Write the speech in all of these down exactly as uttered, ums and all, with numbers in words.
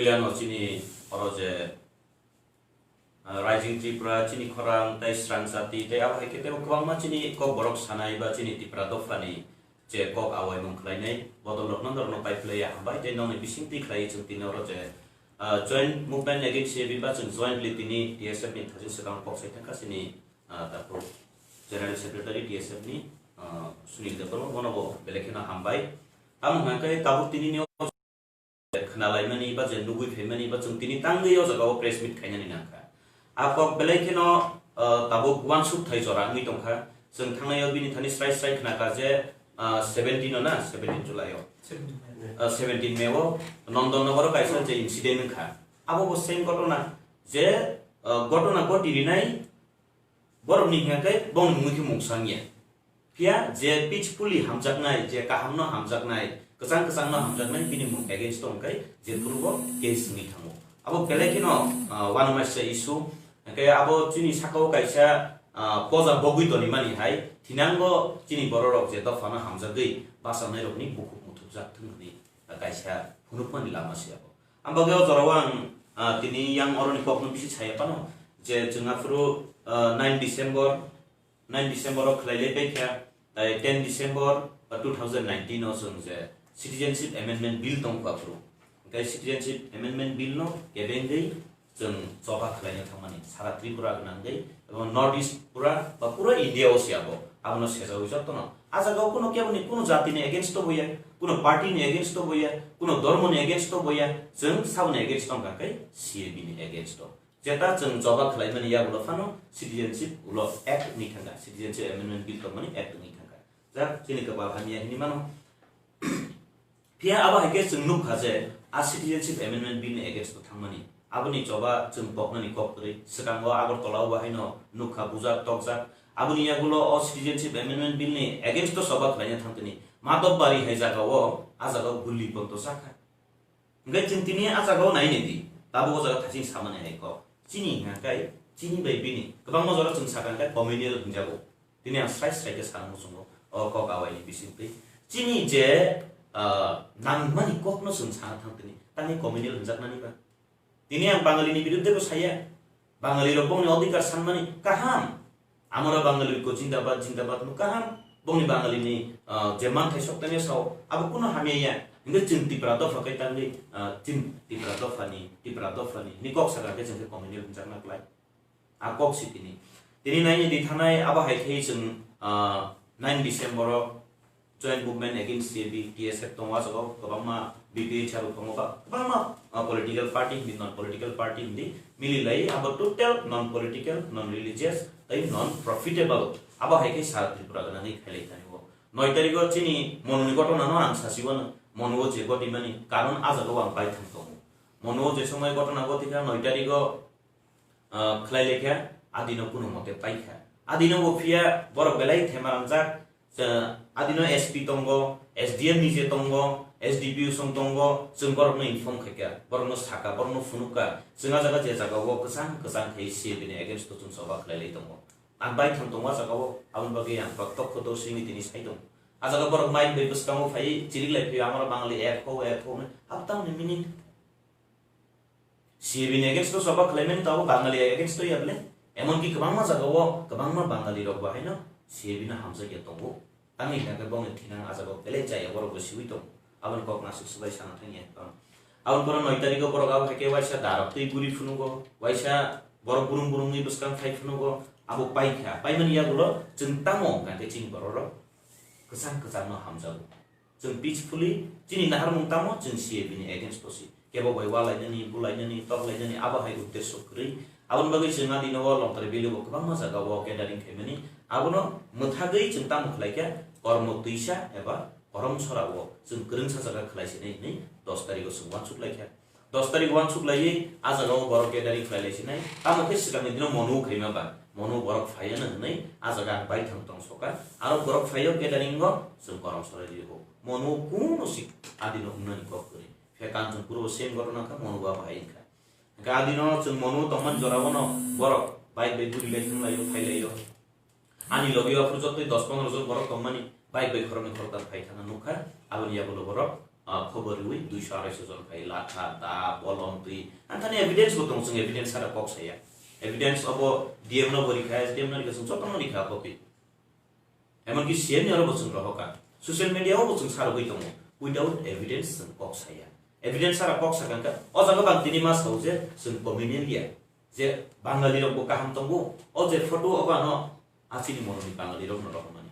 Ano chini oro je, ah, Rising Tripura, chini khorang tei srang jati tei abo hai khe teibo kwbangma chini kok borok sanai ba chini Tipra dophani je kok awaimung khlainai bodol rokno norokno pai phlaiya hambai tei nokni bisingtwi khlaiwi chwng tini oro je, ah, joint movement against C A B ba chwng jointly tini T S F ni thajin swkang kok sai thangkha chini, ah, takhuk General Secretary T S F ni, ah, Sunil Debbarma bono bo belai kheno hambai. Tamo hwnkha khe tabuk tini ni khwnalaimani ba je nugwi phaimani ba chwng tini tangwi o jaga o press meet khainani nangkha. A kok belai kheno, ah, tabuk uansuk thai jora wngwi tongkha. Chwng thangnai o bini thani srai srai khnakha je, ah, seventeen o na, seventeen July o. Seventeen May. Ah, seventeen May o Nondon Nogor o kaisa je incident wngkha. Abo bo same gotona je, ah, gotona goti rinai borokni hwnkha khe bongni mungwi khe mungsa wngya. Phiya je peacefully hamjaknai, je kahamno hamjaknai, kwchang kwchangno hamjaknai, bini mung against o hwnkhe jephuru bo case wngwi thango. Abo belai kheno, ah, uanama sisa issue. Hwnkhe abo chini saka-o kaisa, ah, poja bogwi tonimani hai, thinango chini bororok je dophano hamjagwi bachanairokni bukhuk muthubjak thung hwnwi kaisa phunukmani lama se abo. Ang bagwi o jorao ang, ah, tini yang oroni kokno bisi saya phano je chwng aphuru, ah, nine December, nine December o khlai lai pai kha, tai ten December, ah, two thousand nineteen o chwng je Citizenship Amendment Bill tong kha aphuru. Hwnkhe Citizenship Amendment Bill no kebengwi chwng choba khlaina thangmani sara Tripura gwnangwi, abo North East pura ba pura India o se abo, abono sejagwi jotono. A jaga o kuno keboni kuno jati ni against o boya, kuno party ni against o boya, kuno dhormo ni against o boya, chwng saboni against o hwnkha khe C A B ni against o. Jeta chwng choba khlaimani yagulo phano Citizenship ulo Act wngwi thangkha, Citizenship Amendment Bill tongmani Act wngwi thangkha. Jak chini kwpal hamya hinwi mano. Phiya abo hai khe chwng nukha je a Citizenship Amendment Bill ni against o thangmani. Aboni choba chwng poknani kok kwrwi. Swkango Agartala o bo haino nukha bujak tokjak. Aboni yagulo o Citizenship Amendment Bill ni against o choba khlaina thangtini. Madhobari hai jaga o, a jaga o guli ponto sakha. Hwnkhe chwng tini a jaga o nai nai di. Tabuk o jaga thaching samani hai kok. Chini hwnkha khe chini bai bini. Kwbangma jora chwng sakha hwnkhe communal hwnjago. Tini ang srai srai khe sana muchungo o kok awaini bisingtwi. Chini je, ah, nangmani kokno chwng sana thang tini, tangwi communal hwnjaknani ba? Tini ang Bangalini biruddhe bo saya. Bangalirok bongni odhikar sanmani kaham. Amara Bangali ko jindabad, jindabad no kaham. Bongni Bangalini, ah, je manthai sok tangwi sao, abo kuno hamya ya. Hwnkhe chwng Tipra dopha khe tangwi, ah, chwng Tipra dophani, Tipra dophani hwnwi kok sakha khe chwng khe communal hwnjakna klai. A kok si tini. Tini naini di thanai abo hai khe chwng, ah, nine December o Joint Movement Against C A B, T S F tongo, a jaga o kwbangma B P H R rok tongo, ba kwbangma, ah, political party hindi, non political party hindi mili lai, abo total non political, non religious, tei non profitable. Abo hai khe sara Tripura gana ni khailai thani o. Noi tarikh o chini Monu ni gotona no ang sasi wano, Monu o je goti mani karon a jaga o ang pai thang tongo. Monu o je somoi gotona goti kha noi tarikh o ah, khlai lekha, adino kuno mote paikha. Adino bo phiya borok belai thema rangjak, je adino S P tongo, S D M ni je tongo, S D P O song tongo, chwng borokno inform khaikha, borokno sakha, borokno phunukha, chwng a jaga je jaga o kwchang kwchang khai C A B ni against o chwng choba khlai lai tongo. Ang bai thang tongo a jaga o, aboni bagwi ang protyokho dorsini tini sai tongo. A jaga borok mic bai bwskango phai chirik lai phai, amaro Bangali ek ho, ek ho hwnwi, abo tamni meaning? C A B ni against o choba khlaimani tabuk Bangali against o ya bole? Emonki kwbangma jagao kwbangma Bangali rok bo haino C A B no hamjakya tongo. Tamni hwnkhe bongni thinang a jagao belai chaya borok bo siwi tongo. Aboni kok nasuk swbai sana thangya. Aboni pore noi tarikh o borok abo hai khe waisa darok twi guri phunugo, waisa borok burung burungni bwskang phai phunugo, abo paikha. Paimani yagulo chwng tamo hwnkha khe chini borok rok kwchang kwchangno hamjago. Chwng peacefully chini naharmung tamo chwng C A B ni against o si. Kebo bai walainani, bulainani, toklainani, abo hai uddesyo kwrwi. Aboni bagwi chwng adino o Longtari Valley bo kwbangma jaga o gathering khaimani. Abono mwthagwi chwng tamo khlaikha, kormo twisa eba korom sora o chwng kwrwngsa jaga khlaisinai hinwi dos tarikh o chwng uansuk laikha. Dos tarikh uansuk laiwi a jaga o borok gathering khlai laisinai. Tamo khe swkangni dino Monu khaima ba, Monu borok phaiya no hwnwi a jaga ang baithang tong soka. Aro borok phaio gathering o chwng korom sorai rio. Monu kuno sik adino wngnani kok kwrwi. Khe Kanchanpur o same gotona kha, Monu ba phai wngkha. Hwnkhe adino chwng Monu tongmani jora o no borok bike bai guri lai thang laio, phai laio. Ani logi o aphuru jotoi dos pondro jon borok tongmani, bike bai khoroknwi khoroktham phai thangna nukha, aboni yagulo borok ah, khobor riwi duiso arai so jon khai latha, da, bolong, twi. Ang thani evidence bo tong, chwng evidence sara kok saya. Evidence obo D M no bo rikha, S D M no rikha, chwng jotono rikha copy. Emonki C M ni oro bo chwng rohorkha. Social media o bo chwng sarogwi tongo. Without evidence chwng kok saya. Evidence sara kok sakha khe, o jaga bang tini ma sao je chwng communal ya. Je Bangali rok bo kaham tongo. O je photo obo ano achini moroni Bangali rok no rohormani.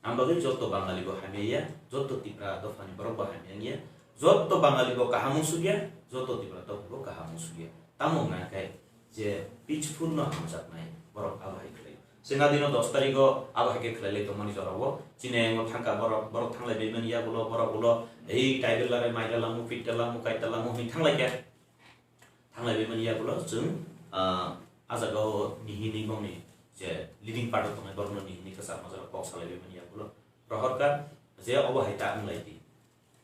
Ang bagwi joto Bangali bo hamya ya, joto Tipra dophani borok bo hamya wngya, joto Bangali bo kaham wngsukya, joto Tipra dophani bo kaham wngsukya. Tamo wngkha khe je peaceful no hamjaknai borok abo hai khlai. Chwng a dino dos tarigo abo hai khe khlai lai tongmani jorao. Chini ayang thangkha borok, borok thanglai bai mani yagulo, borok ulo ei tribal lare maila lamu, pitta lamu, kaita lamu hwnwi thanglai khe. Thanglaiwi mani yagulo chwng, ah, ah jagao nihini bongni je leading part o tongnai borokno nihini kwchar majra kok salaiwi mani yagulo rohorkha je obo hai ta wnglai di.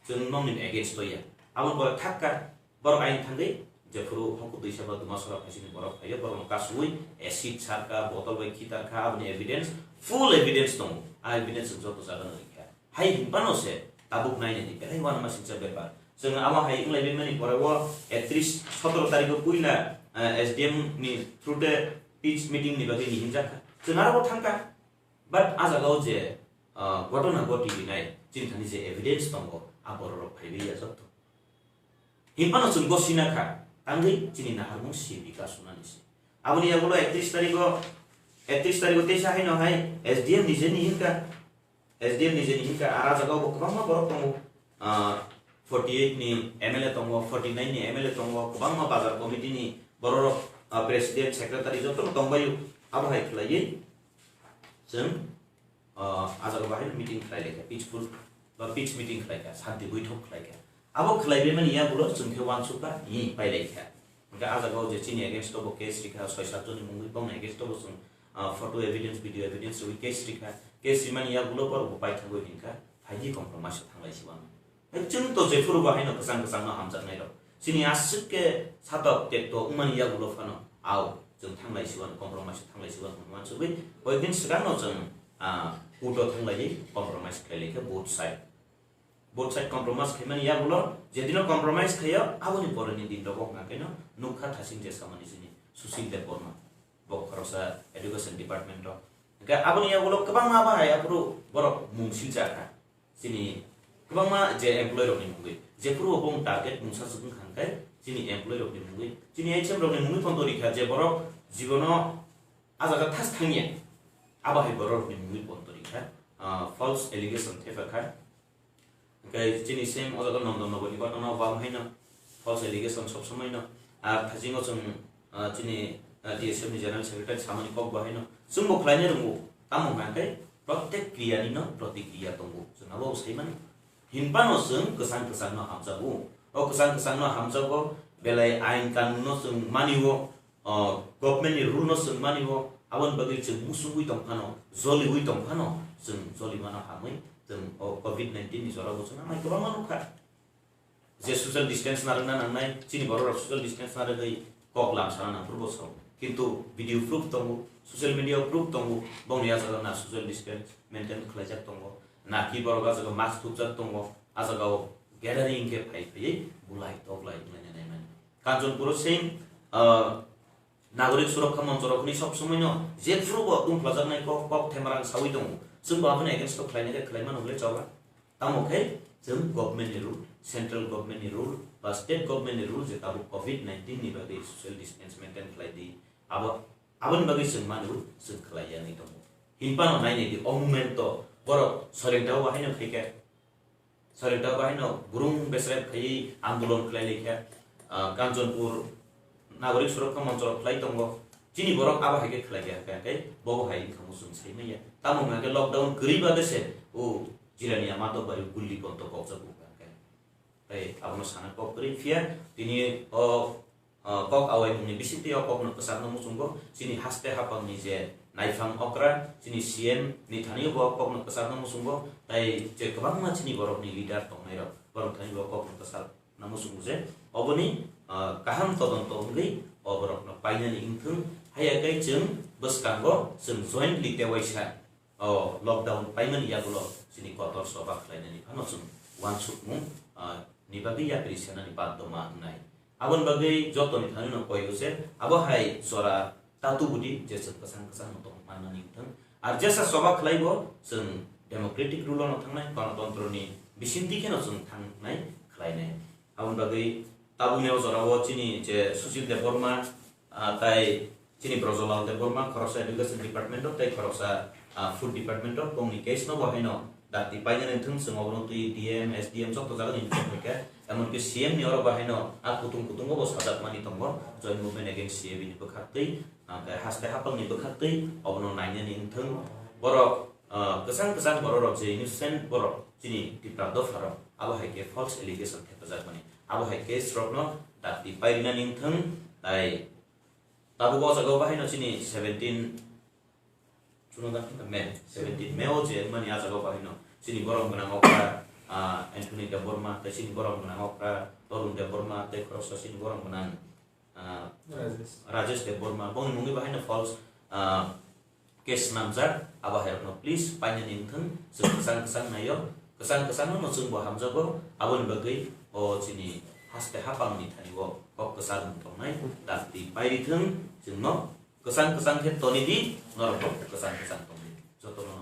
Chwng nongni against o ya. Aboni pore thakka borok ayang thangwi jephuru hokutwi saba duma sora phaisini borok phaio borokno kasui acid sarka botol bai khitarkha aboni evidence full evidence tongo. A evidence chwng joto jagano rikha. Hai hinphano se tabuk nainani belai uanama singcha bepar. Chwng amo hai wnglaiwi mani pore o ektrish sotoro tarikho puila, eh, S D M ni through te peace meeting ni bagwi ni hinjakha. Chwng aro bo thangkha. But a jagao je, ah, ghotona ghoti rinai chini thani je evidence tongo, a bororok phaiwi ya jotto. Hinphano chwng gosina kha, tangwi chini naharmung simi ka sunani se. Aboni yagulo ektrish tarikho, ektrish tarikho teisa haino hai S D M ni je ni hinka, S D M ni je ni hinka, ara jagao bo kwbangma borok tongo. Ah, forty eight ni M L A tongo, forty nine ni M L A tongo, kwbangma bazar committee ni bororok, ah, president, secretary jotono tongbaio. Abo hai khlaiwi chwng, ah, ah jaga bahai meeting khlai laikha, peaceful ba peace meeting khlai kha, santi boithok khlai kha. Abo khlaiwi mani yagulo chwng khe uansukha, hi pai laikha. Hwnkhe ah jagao je chini against o bo case rikha, soi sat joni mungwi bongni against o bo chwng, ah, photo evidence, video evidence rwi case rikha. Case rimani yagulo borok bo paithagwi hinkha, phaidi compromise o thanglai si uanw. Chwng to jephuru bo haino kwchang kwchang no hamjaknai rok. Chini aswk khe satok tekto wngmani yagulo phano, ao, chwng thanglai si uanw, compromise o thanglai si uanw hwnwi uansugwi, koyekdin swkang no chwng, ah, court o thanglaiwi compromise khlai laikha both side. Both side compromise khaimani yagulo, jedino compromise khaio, aboni poreni din rogo hwnka khe no nukha thasing je samani chini Sushil Debbarma, bo khoroksa education department o. Hwnkhe aboni yagulo kwbangma bahai aphuru borok mung silcha kha. Chini kwbangma je employee rokni mungwi, jephuru bo bong target mungsa swkang kha hwnkhe chini employee rokni mungwi, chini H M rokni mungwi phone to rikha je borok jibono ah jaga thas thangya, abo hai borok rokni mungwi phone to rikha, ah, false allegation thepha kha. Hwnkhe chini same o jaga Nondon Nogor ni ghotona o bo haino false allegation sob somoi no. Ar thajingo chwng, ah, chini, ah, T S F ni General Secretary samani kok bo haino. Chwng bo khlaina rwngo. Tamo hwnkha khe protek kriya ni no protikriya tongo. Chwng abo sai mani. Hinphano chwng kwchang kwchang no hamjago. O kwchang kwchang no hamjago, belai ain kanun no chwng mani o. O government ni rule no chwng mani o, aboni bagwi chwng musungwi tong phano, joliwi tong phano, chwng joli mano hamwi, chwng o covid nineteen ni jora bo chwng amai kwbangma nukha. Je social distance narwkna nangnai, chini borok rok social distance narwgwi kok lam sana nang phuru bo sao. Kintu video proof tongo, social media o proof tongo, bongni yachago na social distance maintain khlaijak tongo, na ki borok yachago mask thupjak tongo, a jaga o gathering khe phai phaiwi bulai toklai wnglaina naimani. Kanchanpur o same, ah, Nagorik Surokkha Moncho rok hwnwi sob somoi no jephuru bo tungphlajaknai kok, kok themarang sawi tongo. Chwng bo aboni against o khlainai khe khlai mano hwnwi choba. Tamo khe chwng government ni rule, central government ni rule, ba state government ni rule je tabuk covid nineteen ni bagwi social distance maintain khlai di. Abo, aboni bagwi chwng mano, chwng khlai ya wngwi tongo. Hinphano nainai di, o moment o borok soileng ta o haino khai khe. Soileng ta o haino burung besrep khaiwi andolon khlai lai kha, ah, Kanchanpur Nagorik Surokkha Moncho rok khlai tongo. Chini borok abo hai khe khlai kha, khe, khe bo hai wngkha mo chwng sai manya. Tamo wngkha khe lockdown kwrwi ba de se o Jirania Matok Bari gulli konto kokjak wngkha khe. Tei abono sana kok kwrwi phiya tini o, ah, kok awaimungni bisingtwi o kokno kwchakno muchungo chini haste haphangni je naiphang okra, chini C M ni thani bo kokno kwchakno muchungo, tei je kwbangma chini borokni leader tongnairok borok thani bo kokno kwchakno muchungo je oboni, ah, kaham todonto wngwi o borokno painani wngthung, haiya khe chwng bwskango chwng jointly tewaisa o lockdown paimani yagulo chini kotor soba khlainani phano chwng uansukmung, ah, ni bagwi yapri senani baddhoma wngnai. Aboni bagwi jotoni thani no koi use abo hai jora tatu budi je chwng kwchang kwchang no tong mannani wngthang. Ar jesa soba khlaibo chwng democratic rule no thangnai, ganatantroni bisingtwi kheno chwng thangnai khlainai. Aboni bagwi tabukni o jorao chini je Sushil Debbarma, ah, tai chini Brojolal Debbarma khoroksa education department o tei khoroksa, ah, food department o bongni case no bo haino dakti painani wngthang chwng obono twi D M, S D M joto jaga ni wngthang khe, emonki C M ni oro bo haino a kutung kutung o bo sajakmani tongo, Joint Movement Against C A B ni bwkhaktwi, ah, tei haste hapang ni bwkhaktwi obono nainani wngthang borok, ah, kwchang kwchang borok rok je innocent borok chini Tipra dopha rok abo hai khe false allegation thepajakmani abo hai case rok no dakti painani wngthang tai Tabuk o jaga o bahaino chini seventeen, chwng no dakti May, seventeen May o je wngmani a jaga o bahaino chini borom gwnang okra, ah, Anthony Debbarma, tei chini borom gwnang okra Torun Debbarma, tei khoroksa chini borom gwnang, ah, Rajesh. Rajesh Debbarma. Bongni mungwi bahaino false, ah, case swnamjak, abo hai rokno please painani wngthang, chwng kwchang kwchang naio, kwchang kwchang no chwng bo hamjago, aboni bagwi o chini haste hapang ni thani o kok kwchang wng tongnai, dakti pairithwng chwngno. Kwchang kwchang khe toni di, norok bo kwchang kwchang tong di. Jotono